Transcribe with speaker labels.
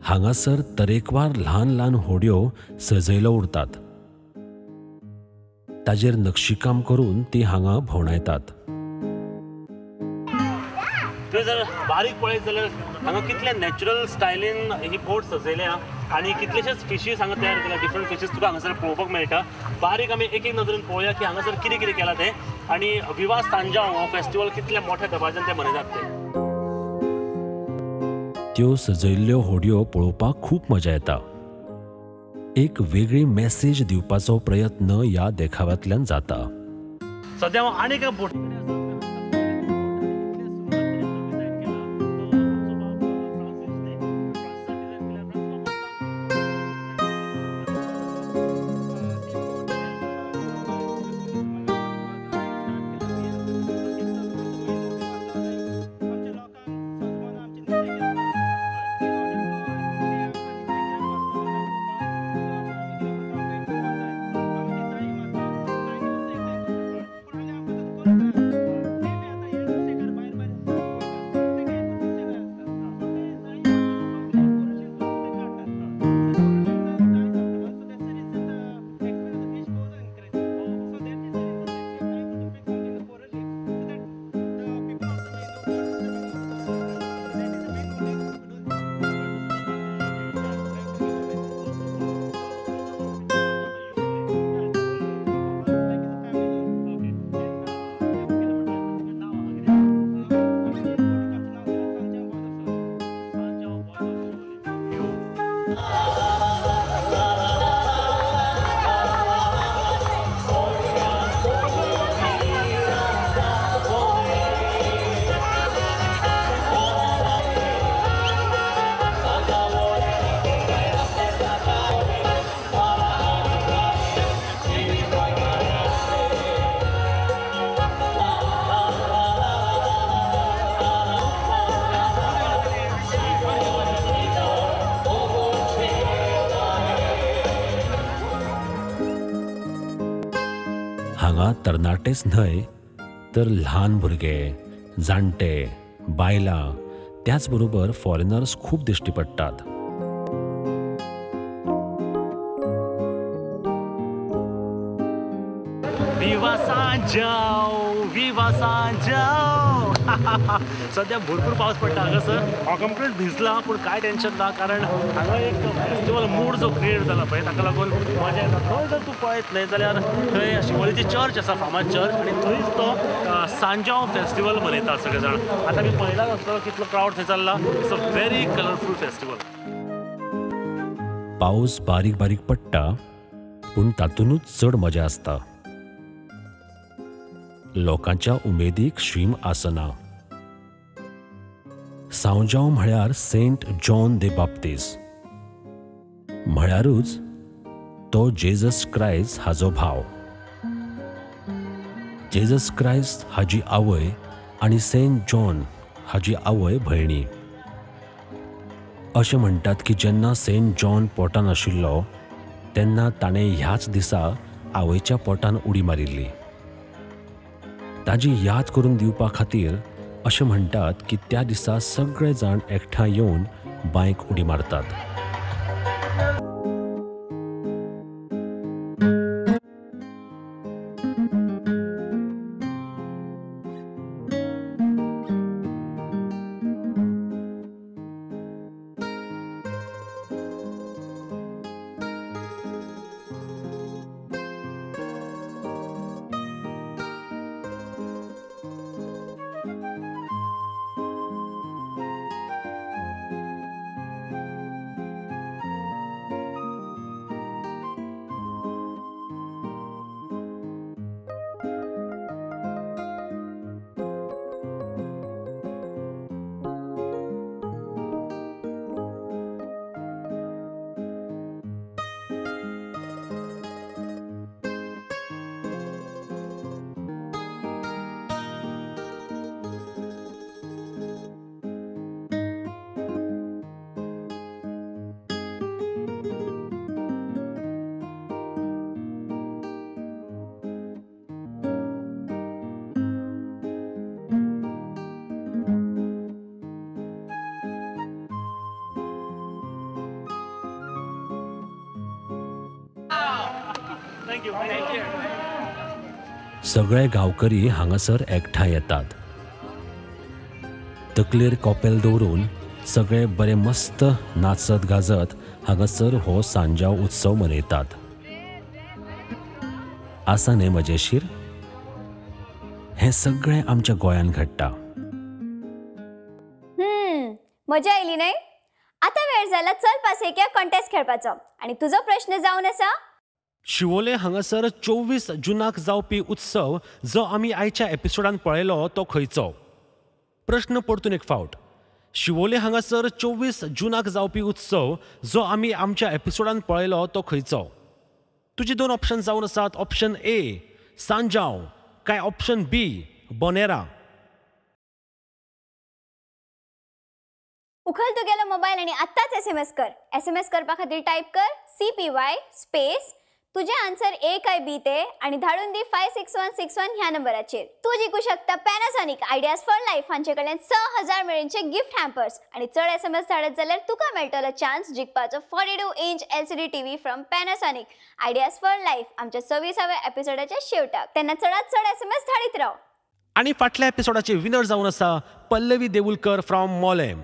Speaker 1: हांगासर तरेकवार ल्हान ल्हान होडयो सजयलो उरतात. ताजेर नक्षीकाम करून ती हांगा भोंवडायतात.
Speaker 2: तुवें जर बारीक पळयत जाल्यार हांगा कितले नॅचरल स्टायलीन ही बोट सजयल्या आनी कितलेशेच फिशीस हांगा तयार केल्या. डिफरंट फिशीस तुका हांगासर पळोवपाक मेळटा. बारीक आमी एक एक नदरेन पळोवया की हांगासर कितें कितें केलां तें आनी विवा सांजाव हो फेस्टिवल कितल्या मोठ्या दबाज्यान ते मनयतात ते.
Speaker 1: त्यो सजयल्ल्यो होडयो पळोवपाक खूब मजा येता. एक वेगळी मेसेज दिवपाचो प्रयत्न ह्या देखाव्यांतल्यान जाता.
Speaker 2: सद्या हांव आनीक एका बोटी
Speaker 1: हांगा तरणाटेच न्हय तर ल्हान भुरगे, जाणटे, बायलां, त्याच बरोबर फॉरेनर्स खूब दिश्टी पडटात.
Speaker 2: विवा सांजाव, विवा सांजाव. सद्या भरपूर पावस पडटा हांगासर. हांव कंप्लीट भिजला पूण कांय टेन्शन ना, कारण हांगा एक फेस्टिवल मूड जो क्रिएट जाला पळय ताका लागून मजा येता. थंय जर तूं पळयत न्हय जाल्यार थंय शिवोलीची चर्च आसा, फामाद चर्च, आनी थंयच तो सांजाव फेस्टिवल मनयतात सगळे जाण. आतां आमी पळयलाच आसतलो कितलो क्रावड थंय चल्ला. It's a very colourful festival.
Speaker 1: पावस बारीक बारीक पडटा पूण तातूंतच चड मजा आसता. लोकांच्या उमेदीक शीम आसना. सांजाव म्हळ्यार सेंट जॉन दे बाप्तीस, म्हळ्यारूच तो जेजस क्रायस्ट हाजो भाव. जेजस क्रायस्ट हाजी आवय आनी सेंट जॉन हाजी आवय भयणी. अशें म्हणटात की जेन्ना सेंट जॉन पोटान आशिल्लो तेन्ना ताणें ह्याच दिसा आवयच्या पोटान उडी मारिल्ली. ताजी याद करून दिवपा खातीर अशें म्हणटात की त्या दिसा सगळे जाण एकठांय येवन बांयक उडी मारतात.
Speaker 2: Thank you.
Speaker 1: सगळे गांवकरी हांगासर एकठांय येतात. तकलेर कॉपेल दवरून सगळे बरे मस्त नाचत गाजत हांगासर हो सांजाव उत्सव मनयतात. आसा न्ही मजेशीर? हें सगळें आमच्या गोंयांत घडटा.
Speaker 3: मजा आयली न्हय? आतां वेळ जाला चल पासयेक कॉन्टेस्ट खेळपाचो आनी तुजो प्रश्न जावन आसा,
Speaker 1: शिवोले हांगासर 24 जुनाक जावपी उत्सव जो आमी आयच्या एपिसोडान पळयलो तो खंयचो? प्रश्न परतून एक फावट. शिवोले हांगासर 24 जुनाक जावपी उत्सव जो आमी आमच्या एपिसोडान पळयलो तो खंयचो? तुजी दोन ऑप्शन जावन आसात, ऑप्शन ए सांजाव काय ऑप्शन बी बोनेरा.
Speaker 3: उखल तुगेलो मोबायल आनी आत्ताच SMS कर. SMS करपा खातीर टायप कर CPY space तुझे आन्सर ए काय बी ते आनी धाडून दी 56161 ह्या नंबराचेर. तूं जिखू शकता पॅनासॉनिक आयडियाज फॉर लायफ हांचे कडल्यान 6000 मेरेनचे गिफ्ट हॅम्पर्स आनी चड SMS धाडत जाल्यार तुका मेळटलो chance जिखपाचो 42 inch LCD TV from Panasonic ideas for life आमच्या 26व्या एपिसोडाच्या शेवटाक. तेन्ना चडात चड SMS धाडीत राव.
Speaker 1: आनी फाटल्या एपिसोडाचे विनर जावन आसा पल्लवी देवुलकर फ्रॉम मोलेम.